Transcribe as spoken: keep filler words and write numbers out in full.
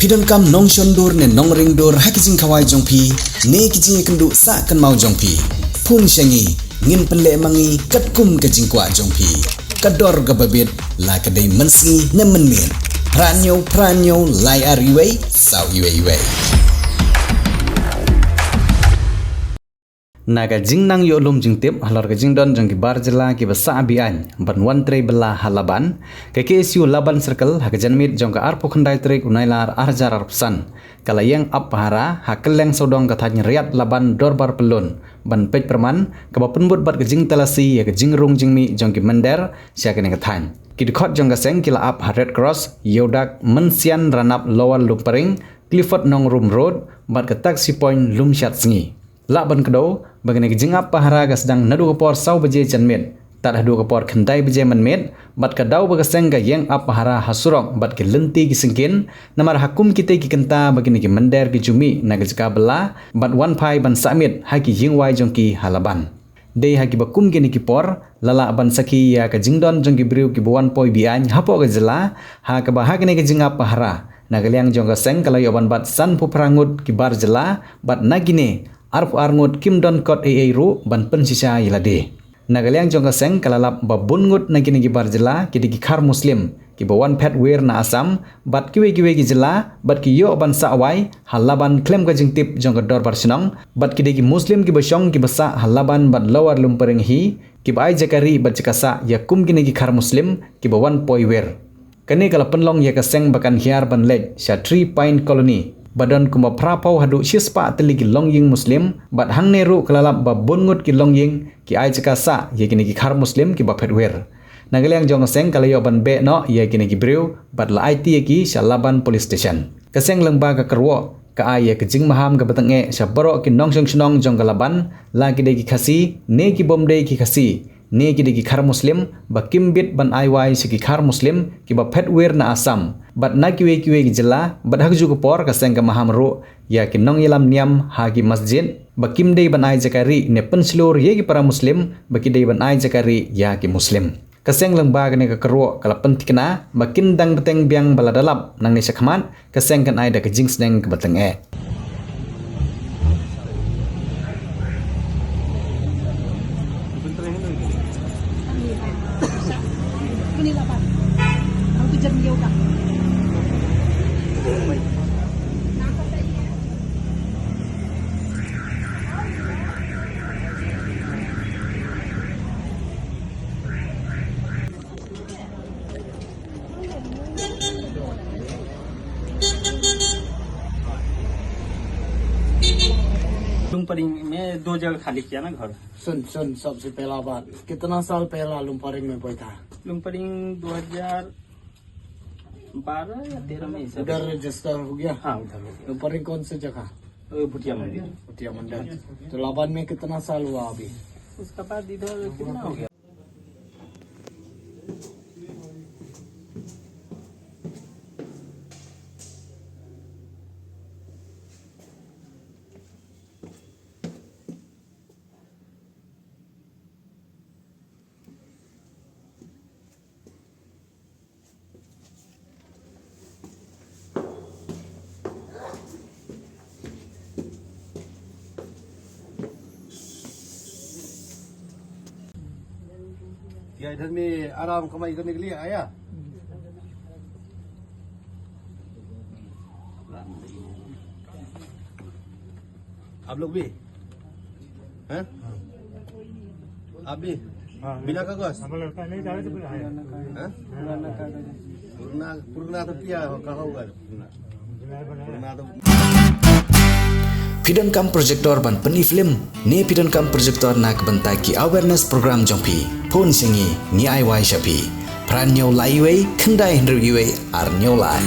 Phi donkam nongshon dur ne nongring dur ha ki jingkhawai jong phi ne ki jingïakynduh sah kynmaw jong phi? Phone sha ngi, ngin pynleh ma ngi katkum ka jingkwah jong phi. Ka dor kaba bit, la ka dei mynsngi ne mynmiet. Phra hynñiew phra hynñiew lai ar wei saw wei wei. Na ka jingnang ïoh lum jingtip halor ka jingdon jong ki bar jylla kiba sah be-aiñ ban wan trei bylla ha Laban, ka K S U Laban Circle ha ka janmiet jong ka arphew khyndai tarik u Nailar ar hajar arphew san ka la ïeng ap pahara ha kylleng sawdong ka thaiñ Riat Laban Dorbar Pyllun ban peit pyrman, kaba pynbud bad ka jingtalasi ïa ka jingrung jingmih jong ki mynder sha kane ka thaiñ. Ki dkhot jong ka seng ki la ap ha Red Cross, Ïewdak, Mynsian Ranap, Lower Lumparing, Clifford Nongrum Road bad ka Taxi Point, Lumshadsngi. Lah ban kdew ba kane ka jingap pahara ka sdang naduh ka por saw baje janmiet tad haduh ka por khyndai baje mynmiet, bad ka daw ba ka seng ka ïeng ap pahara ha surok bad ki lynti ki syngkien, namar ha kum kitei ki kynta ba kine ki mynder ki ju mih na ka jaka bylla bad wan phai ban sah miet ha ki ïingwai jong ki ha Laban. Dei ha kiba kum kine ki por la lah ban sakhi ïa ka jingdon jong ki briew kiba wan poi be-aiñ hapoh ka jylla, ha kaba ha kane ka jingap pahara na ka liang jong ka seng ka la ïoh ban bat sanphew phra ngut ki bar jylla, bad na kine arphew ar ngut kim don kot ei ei ruh ban pynshisha ïa lade. Na ka liang jong ka seng ka la lap ba bun ngut na kine ki bar jylla ki dei ki Khar Muslim kiba wan phet wir na Assam bad kiwei kiwei ki jylla, bad ki ïoh ban sah wai ha Laban khlem ka jingtip jong ka dorbar shnong, bad ki dei ki Muslim kiba shong kiba sah ha Laban bad Lower Lumparing hi, kiba ai jaka rieh bad jaka sah ïa kum kine ki Khar Muslim kiba wan poi wir. Kane ka la pynlong ïa ka seng ba kan hiar ban leit sha Three Pine Colony ba don kumba phraphew haduh shispah tylli ki longïing Muslim, bad hangne ruh ka la lap ba bun ngut ki longïing ki ai jaka sah ïa kine ki Khar Muslim kiba phet wir. Na ka liang jong ka seng ka la ïoh ban beh noh ïa kine ki briew bad la aiti ïa ki sha Laban Police Station. Ka seng lyngba ka kyrwoh ka ai ïa ka jingmaham kaba tyngeh sha baroh ki nongshong shnong jong ka Laban, la ki dei ki Khasi ne ki bym dei ki Khasi, ne ki dei ki Khar Muslim, ba kim bit ban ai wai sha ki Khar Muslim kiba phet wir na Assam bad na kiwei kiwei ki jylla, bad ha kajuh ka por ka seng ka maham ruh ïa ki nongïalam niam ha ki masjid ba kim dei ban ai jaka rieh ne pynshlur ïa ki para Muslim ba ki dei ban ai jaka rieh ïa ki Muslim. Ka seng lyngba kane ka kyrwoh ka la pynthikna ba kin dang bteng biang ba lada lap nangne shakhmat ka seng kan ai da ka jingsneng kaba tyngeh. लुम्परिंग में दो जगह खाली किया ना घर। सुन, सुन, सबसे पहला बात, कितना साल पहला लुम्परिंग में बैठा? लुम्परिंग दो हज़ार बारह या तेरह में, ऐसा। उधर रजिस्टर हो गया? हाँ, उधर हो गया। लुम्परिंग कौन सी जगह? वो भुटिया मंडी। भुटिया मंडी। तो लाबान में कितना साल हुआ अभी? उसके बाद इधर कितना हो गया? क्या इधर में आराम कमाई करने के लिए आया? आप लोग भी? हैं? आप भी? हाँ, बिना कागज? हमारा लड़का नहीं जावे तो बोला है। हैं? पुराना, पुराना तो किया हो, कहाँ हुआ है पुराना? पुराना तो Phi donkam projector ban pyni film ne phi donkam projector na ka bynta ki awareness program jong phi? Phone sha ngi, ngi ai wai sha phi. Phra hynñiew lai wei, khyndai hynriew wei, ar hynñiew lai.